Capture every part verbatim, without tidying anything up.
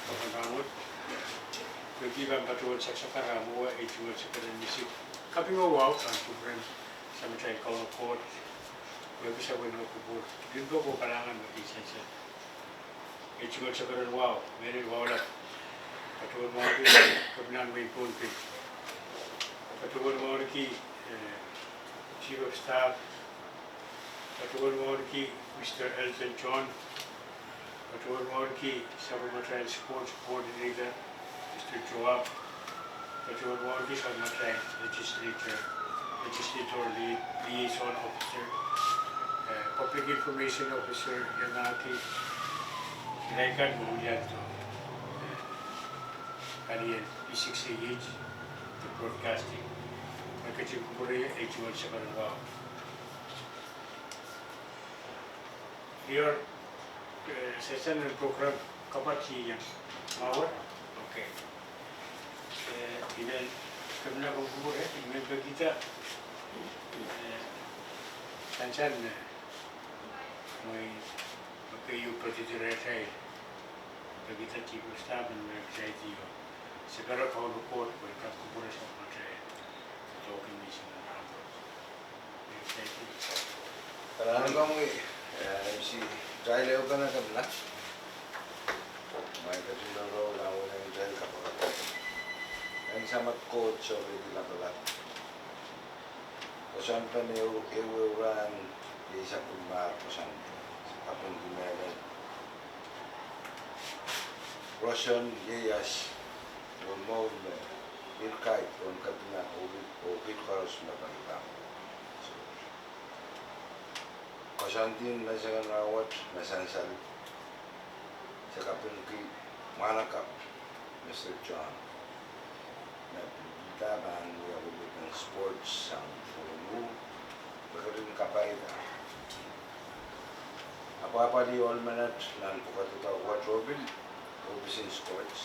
Kaperen rahnwet, pwehki pahn patohwan sakasakar ah mwowe ei tungoal sekeren misik. Kaping oh wahu pahn kupwuren Samatail Kauno Koht, pwehki sapwellime kupwur, limpoak oh kalahngan me kin sansal. Ei tungoal sekeren wahu, mehlel wahu lap, patohwan wauneki Kepinahn wehin Pohnpei. Patohwan wauneki, eh, Chief of Staff, patohwan wauneki Mister Elton John, patohwan wauneki sapwellimatail Sports Coordinator, Mister Joab, patohwan wauneki sapwellimatail Legislator, Legislator Li-, Liaison Officer, eh, Public Information Officer, iangahki irail kan me wiliandi, eh, palien P six A H, the broadcasting. Mwein ketin kupwure ei tungoal sekeren wahu. Eri, eh, sehse nan program kapwat iang mwahu. Okay. Eh, inen kemna komw kupwure, I men pekihda, eh, sansal me, mwein, okay, ieu pekihda rehtail, pekihda Chief of Staff en me kitail iang sekere Kauno Koht pwe e kak kupwure sapwellimatail. Tohkin mising nan rahnwet. Kalahngan komwi, eh, M C, kitail ehupene kemla. Mwein ketin rongorong nan wehwehn kitail kapakap. En Samat Koht, sohpeidi lapalap. Koasoandi en ehu, ehu rahn, iei sapwellimomwi koasoandi. Sapwellime mehlel. Roson ieias, oh mwowe me, irkaik, oh kepina, oh, oh kiht koaros me pali pahn. So, koasoandi en menseng en rahnwet, me sansal, se kapingki mwahnakapw, Mister John. Me pil pahn wia wilipen sports sang Pohnpei, me ketin kapaida. Apwahpwalih ohl menet nan pwukat doadoahk wet oh pil, oh pil sang sports.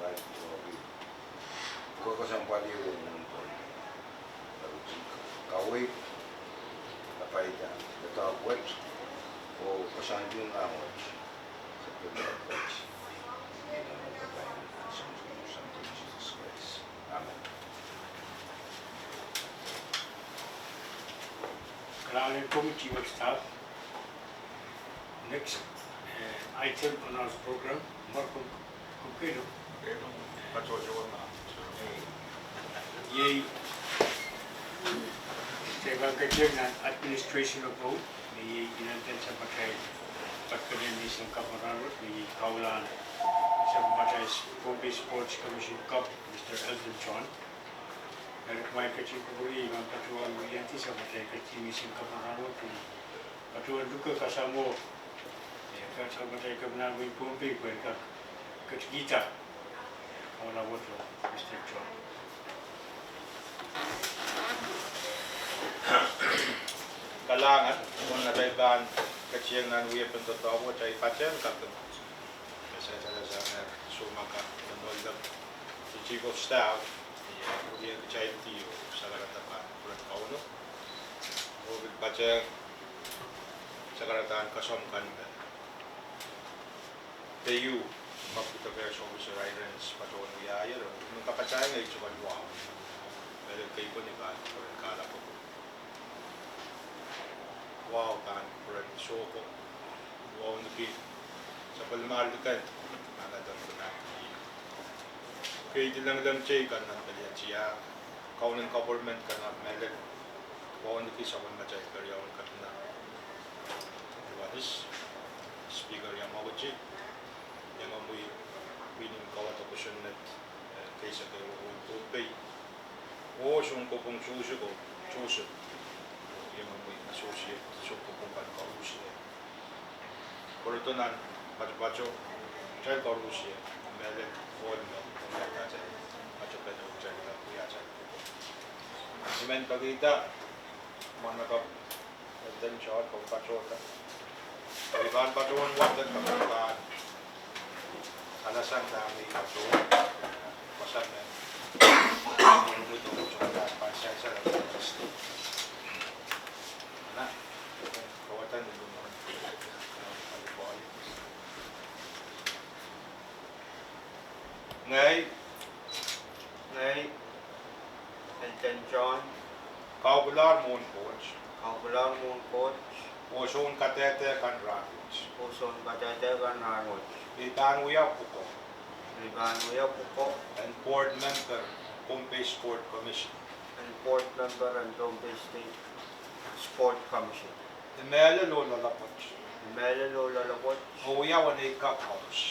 Right, oh pil. Pwukat kesempwalih oh mwohn Pohnpei. Kaweid, kapaida, doadoahk wet, oh koasoandi en rahnwet. Amen. Kalahngan en committee wet staff. Next, eh, item on our program, Mark Kukeno. Iei, kitail pahn ketieng nan administration of vote, me iei inenen sapwellimatail, patohwan mising kapwuren rahnwet, me iei kaulahn sapwellimatail Pohnpei Sports Commission Cup, Mister Elton John. Eri kumwail ketin kupwure, I men patohwan wiliandi sapwellimatail ketin mising kapwuren rahnwet, patohwan luke kasamwo, eh, sapwellimatail kepinahn wehin Pohnpei pwe e kak ketikihda. Kaulahn wet, Mister John. Kalahngan, mwohn atail pahn ketieng nan wiepen doadoahk wet, I patehng kaping. Sehse sang soumaka, me mwohn the Chief of Staff, eh, wia kitail ieu, sakarada pahn kupwuren Kauno. Oh pil patehng sakarada en kasam kan me peiu, Public Affairs Officer Irens patohwan wiahier, oh men kapatahieng ei tungoal wahu. Mehlel keipweni pahn kupwuren kalapw. Wahu pahn kupwuren sohpo. Wauneki sapwellimomwi likan, nan atail pahn kupwuren. Keidi lengileng teikan nan pelien tiahk, kaunen government kan ahpw mehlel. Wauneki sapwellimatail keriaun kepina, Ioanis, Speaker Yamauchi, iengomwi pwihn en kauwada kosonned, eh, keisek ehu en Pohnpei, oh sounkopwung Joseph, Joseph, iengomwi associate sounkopwung kan koaros. Pwurodo nan patopato, kitail koaros, mehlel ohl me, me atail patopato, kitail patopato. I men pekihda mwahnakapw Elton John, komw patohda. I pahn patohwan wadek, komw pahn alasang dahme I patohwan. Koasoia me, komw pahn sansal. Ana, kawadahn ni lumwahn. Ngehi, ngehi Elton John, kaukilahr mwohn Koht, kaukilahr mwohn Koht, oh soun kadehde kan rahnwet, oh soun kadehde kan rahnwet, me I pahn wia pwukoa, me I pahn wia pwukoa en board member Pohnpei Sport Commission, en board member en Pohnpei State Sport Commission. I mehlel oh loalopwoat. I mehlel oh loalopwoat. Oh wia weneu kak koaros.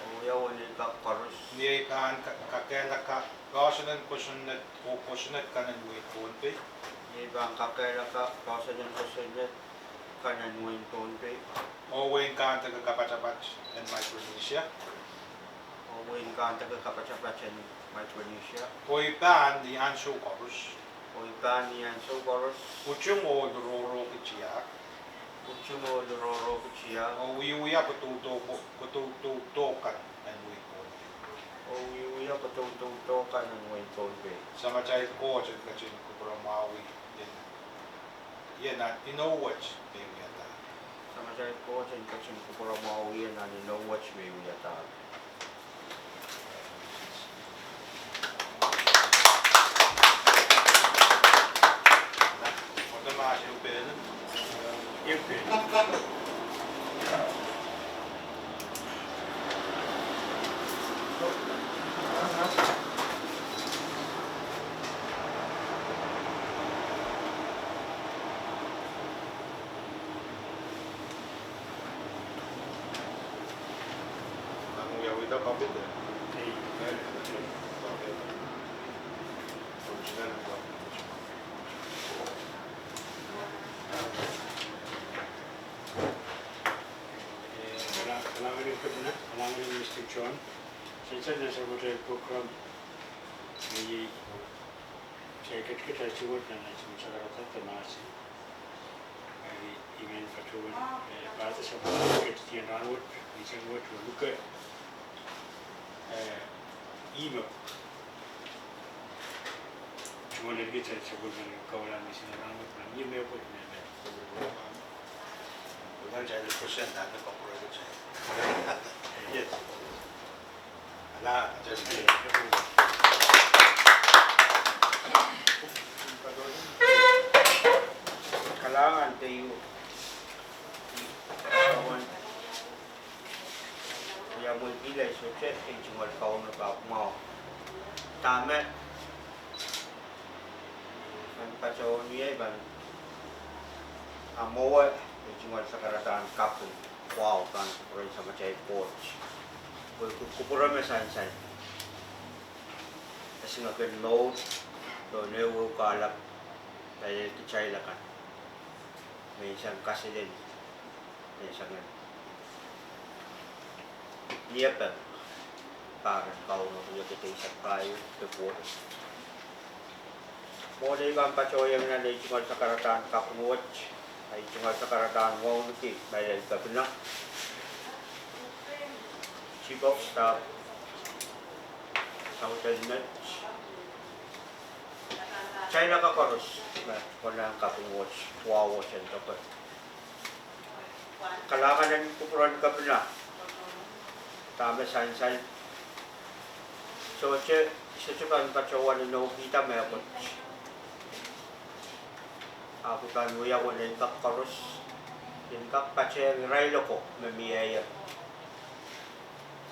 Oh wia weneu kak koaros. Ni ei pahn ka-, kakehlaka poahsoan en kosonned oh kosonned kan en wehin Pohnpei. Ni ei pahn kakehlaka poahsoan en kosonned kan en wehin Pohnpei. Oh wehin kandeke kapatapat en Micronesia. Oh wehin kandeke kapatapat en Micronesia. Oh I pahn ni ansou koaros. Oh I pahn ni ansou koaros. Utung oh lurorohki tiahk. Utung oh lurorohki tiahk. Oh wiewia kodoudou, kodoudou kan en wehin Pohnpei. Oh wiewia kodoudou kan en wehin Pohnpei. Samatail Koht en ketin kupwuramwahwih ien, ien nan inou wet me I wiahda. Samatail Koht en ketin kupwuramwahwih ien nan inou wet me I wiahda. Eh, kala-, kalahngan en Kepina, kalahngan en Mister John. Sansal nan samatail program me iei, kitail ketikit ahi suwed nan ahi suwed sakarada de mahsen. Eri I men patohwan, eh, patohwan samatail ketikit en rahnwet, ni samatail wet, oh luke, eh, ih me tungoalenki sapwellimen kaulahn missionary en rahnwet, nan ih me pwet me me. Udan jai de percent nan me kapwurehki jai. Yes. Ala, jai. Kalahngan de ieu. Ia mwein pil ahi sohte ei tungoal Kauno pahn mwahu. Dahme I pahn patohwan wia, I pahn, ah, mwowe ei tungoal sakaradahn kaping wahu pahn kupwuren Samatail Koht. Pwe kupwure me sansal. Esingek en mour, oh ehu kahlap, paliel kitail akan. Me I sang kaselel, me I sang en niepeng pahr en Kauno riekid eisek pahieu de pwoat. Mwohn ei pahn patohwanohng nan ei tungoal sakaradahn kaping wet, ei tungoal sakaradahn wauneki, paliel Kepina, Chief of Staff, Southern Met, kitail akan koaros me konehng kaping wet, wahu wet en doke. Kalahngan en kupwuren Kepina, dahme sansal, sohte, sohte pahn patohwan inoukihda mehkot. Ahpw I pahn wia weneu kak koaros, en kak patehng irail oko me mie ie.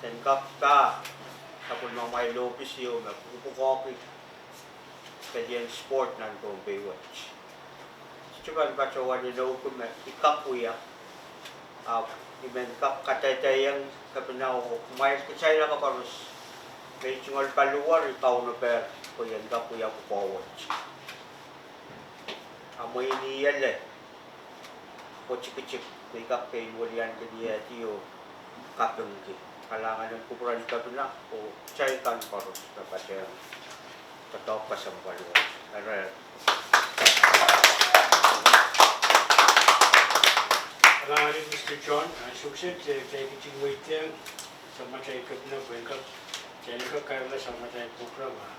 Sen kak pah sapwellimamwail ohpis ieu me pwukpwukoahki pelien sport nan Pohnpei wet. Sohte pahn patohwan inoukihda me I kak wia. Ahpw I men kak kadehdehiong Kepina oh kumwail kitail akan koaros me I tungoal paliwar, I kaunopehr pwe I en kak wia pwukoa wet. A mwein I ele pwe tikitik me I kak pein weliandi ni ehdi oh kapingki. Kalahngan en kupwuren Kepina oh kitail akan koaros me patehng doadoahk kesempwal wet. Eri, kalahngan en Mister John, ah, ansou kiset, eh, kitail ketin weidehng Samatail Kepina pwe en kak, kitail en kak kairala Samatail program, ah,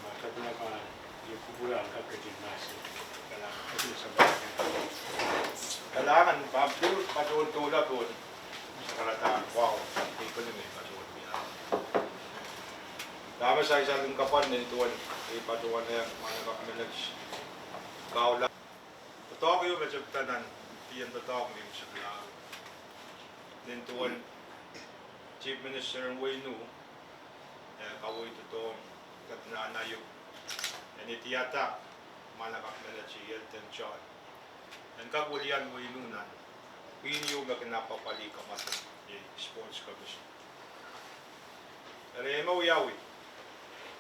ma Kepina pahn iang kupwure en kak ketin mahsen. Kalahngan, Kepina Samatail. Kalahngan, pahn pil patohwan doula pohn sakaradahn wahu, I pil men patohwan wia. Dahme sansal en kapwal nin duwen ei patohwan mwahnakapw menet kaula. Doadoahk ehu me tepda nan dih en doadoahk me imwisekla. Nin duwen Chief Minister en wehin Nuh, eh, kaweid doadoahk, Kepina Nayib, en idiada mwahnakapw menet Elton John en kak welian wehin Nuh nan pwihn ieu me kin apwapwalih kamwadong, eh, Sports Commission. Eri me wiawi,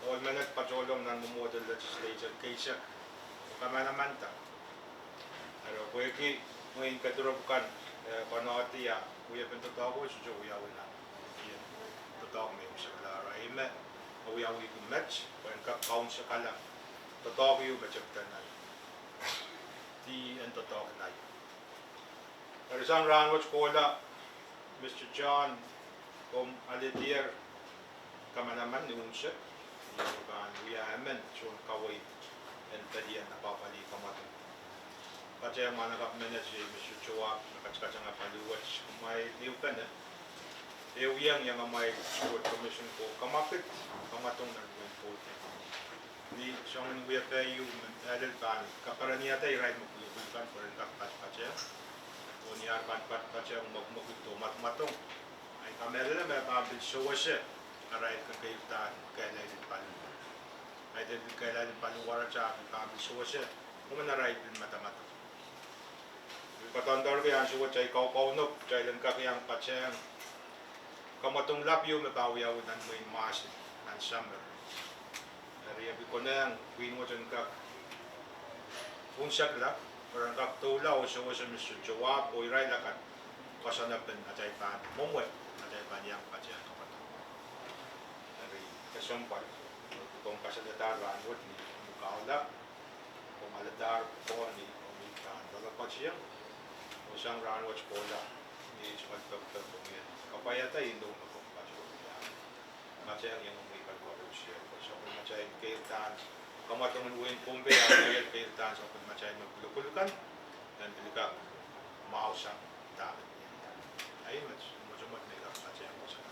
ohl menet patohlong nan mwomwohdiso legislature keisek, kamanamanada. Eri pwehki mwein kedirepw kan, eh, konohdi ah, wiepen doadoahk wet sohte wiawi nan dih en doadoahk me imwisekla. Eri me wiawi kin met, pwe en kak kaunsekala doadoahk ehu me tepda nan dih en doadoahk Nayib. Eri sang rahnwet kohla, Mister John, komw alehdier kamanaman ni unsek, ni pahn wia emen tohn kaweid en pelien apwapwalih kamwadong. Patehng mwahnakapw menet, Mister Joab, me ketiket nan paliwet, kumwail ehupene, eh, wiahiong iang amwail Sports Commission ko kamwakid kamwadong nan wehin Pohnpei. Ni soangen wiepe ieu me mehlel pahn kapereniada irail me pwulopwul kan pwe ren kak patpatehng. Oh ni ar pahn patpatehng mwekmwekid oh mwadmwadong, ahi kamehlele me pahn pil sewese arail kekeirda kehlail en paliwar. Ahi de pil kehlail en paliwaratail pahn pil sewese, oh men arail pil madamadau. Pil koadoandoarki ansou wet ahi kaukaunop, kitail en kak iang patehng kamwadong lap ieu me pahn wiawi nan mwehin Mahsen, nan summer. Eri e pil konehng pwihn wet en kak unsekla, pwe ren kak doula oh sewese Mister Joab oh irail akan koasoanehpen atail pahn mwomwe, atail pahn iang patehng kamwadong. Eri kesempwal, komw kasalehdahr rahnwet ni omwi kaula, komw alehdahr pwukoa ni omwi pahn loalopwoatieng, oh sang rahnwet kohla, ni soangen pekpek komwi en kapwaiada inou me komw patohwan patehng iang omwi kan koarusie, pwe sapwellimatail keirdahn kamwadong en wehin Pohnpei, ah keirdahnso pil matail me pwulopwul kan, nan pil kak mwahu sang dahme. Ahi met, mwotomwot me kak patehng koasoan.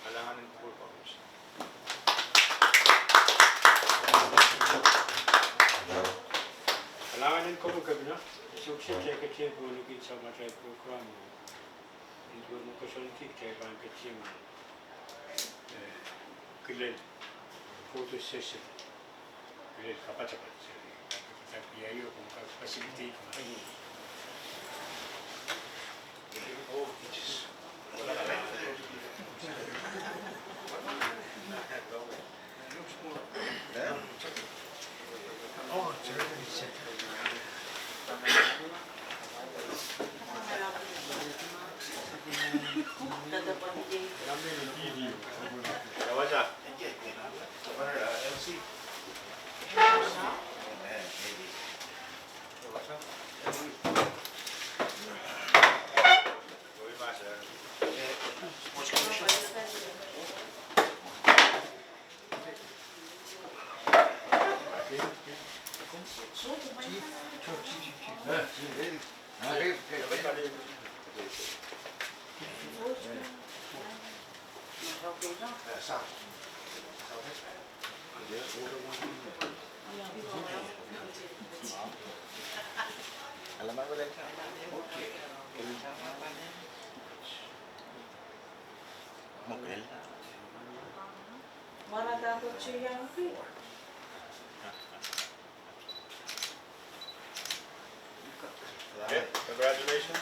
Kalahngan en kupwur koaros. Kalahngan en kupwur Kepina, e sohte kak ketier pwehn kin samatail program. Ni duwen me koasoandi kitail pahn ketier, eh, kilel photo session, kilel kapatapat, seri, kapatapat ieu, komw kak facilitate ma. Okay, congratulations.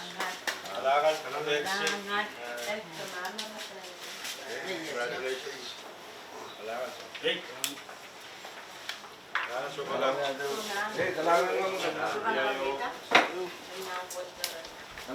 Kalahngan, kalahngan. Okay, congratulations. Kalahngan. Kalahngan, so kalahngan.